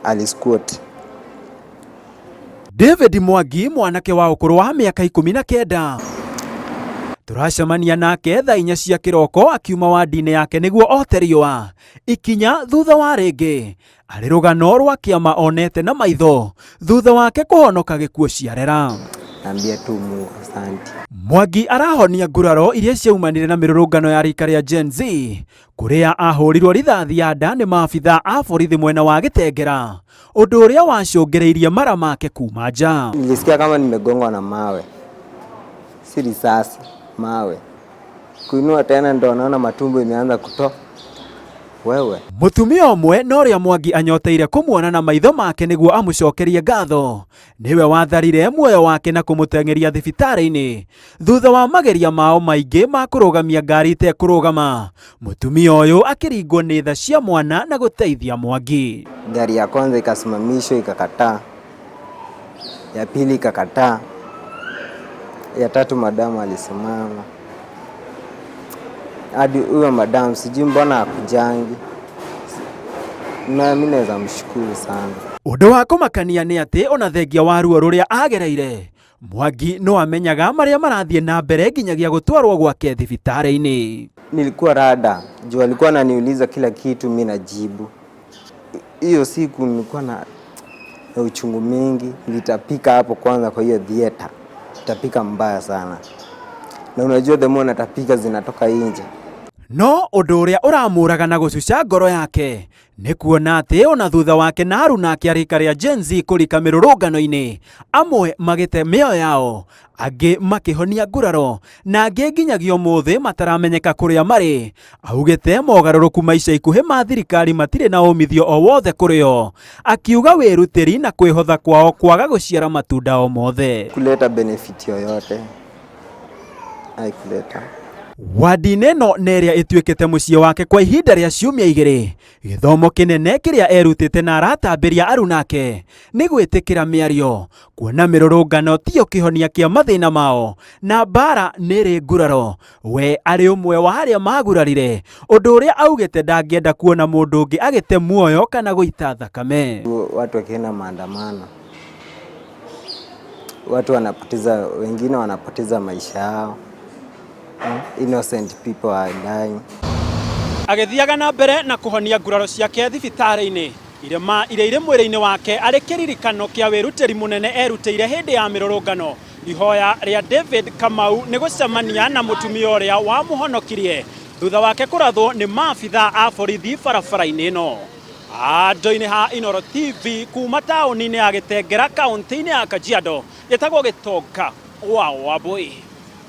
Alisquat. David Mwangi mwanake wa ũkũrũ wa mĩaka 19 tũracemania nake thaa 4 cia kĩroko akiuma wandi-inĩ yake nĩguo ote riũa ikinya thutha wa rĩngĩ arĩ rũgano rwa kĩama onete na maitho thutha wake kũhonoka gĩkuũ ciarera. Naambia tu Mungu asante. Mwangi arahonia nguraro iria ciaumanire na mĩrũrũngano ya rika rĩa Gen Z kũrĩa ahũrirwo rithathi ya nda nĩ maabitha a borithi mwena wa Gĩtengera, ũndũ ũrĩa wacũngĩrĩirie mara make kuma nja. Nilisikia kama nimegongwa na mawe, si risasi, mawe. Kuinua tena ndo naona matumbo imeanza kuto wewe. Mũtumia ũmwe na ũrĩa Mwangi anyoteire kũmuona na maitho make nĩguo amũcokerie ngatho nĩwe watharire muoyo wake na kũmũteng'eria thibitarĩ-inĩ thutha wa mageria mao maingĩ ma kũrũgamia ngari itekũrũgama. Mũtumia ũyũ akĩringwo nĩ tha cia mwana na gũteithia Mwangi. Gari ya kwanza ikasimamishwa ikakataa, ya pili ikakataa, ya tatu madamu alisimama. Hadi huyo madamu sijui mbona akujangi, na mimi naweza mshukuru sana. Ũndũ wa kũmakania nĩ atĩ ona thengia wa ruo rũrĩa agereire, Mwangi no amenyaga marĩa marathiĩ na mbere nginyagia gũtwarwo gwake thibitarĩ-inĩ. Nilikuwa rada juu alikuwa ananiuliza kila kitu, mi najibu. Hiyo siku nilikuwa na uchungu mingi, nilitapika hapo kwanza kwa hiyo theater, tapika mbaya sana, na unajua the more natapika zinatoka nje. No ũndũ ũrĩa ũramũraga na gũcuca ngoro yake nĩ kuona atĩ ona thutha wake na aruna ake a rika rĩa Gen Z kũrika mĩrũrũngano-inĩ, amwe magĩte mĩoyo yao, angĩ makĩhonia nguraro na angĩ nginyagia ũmũthĩ mataramenyeka kũrĩa marĩ. Augĩte mogarũrũku ma ica ikuhĩ ma thirikari matirĩ na umithio o wothe kũrĩ o, akiuga wĩrutĩri na kwĩhotha kwao kwaga gũciara matunda o mothe. Kuleta benefit yoyote haikuleta. Wandi-inĩ ĩno nĩ ĩrĩa ĩtuĩkĩte mũciĩ wake kwa ihinda rĩa ciumia 2, gĩthomo kĩnene kĩrĩa erutĩte na aratambĩria arunake nĩ gwĩtĩkĩra mĩario, kuona mĩrũrũngano tiyo kĩhonia kĩa mathĩna mao na mbara nĩ ĩrĩ nguraro. We arĩ ũmwe wa arĩa magurarire, ũndũ ũrĩa augĩte ndangĩenda kuona mũndũ ũngĩ agĩte muoyo kana gũita thakame. Watu wakienda maandamano, watu wanapoteza, wengine wanapoteza maisha yao. Innocent people are dying. Agĩthiaga na mbere na kũhonia nguraro ciake thibitarĩ-inĩ, irema iria irĩ mwĩrĩ-inĩ wake arĩ kĩririkano kĩa wĩrutĩri mũnene erutĩire hĩndĩ ya mĩrũrũngano. Ihoya rĩa David Kamau nĩ gũcemania na mũtumia ũrĩa wamũhonokirie thutha wake kũrathwo nĩ maabitha a borithi barabara-inĩ ĩno. Andũ-inĩ ha Inooro TV kuma taũni-inĩ ya Gĩtengera kaũntĩ-inĩ ya Kajiado, gĩtagwo Gĩtonga wa Wambui.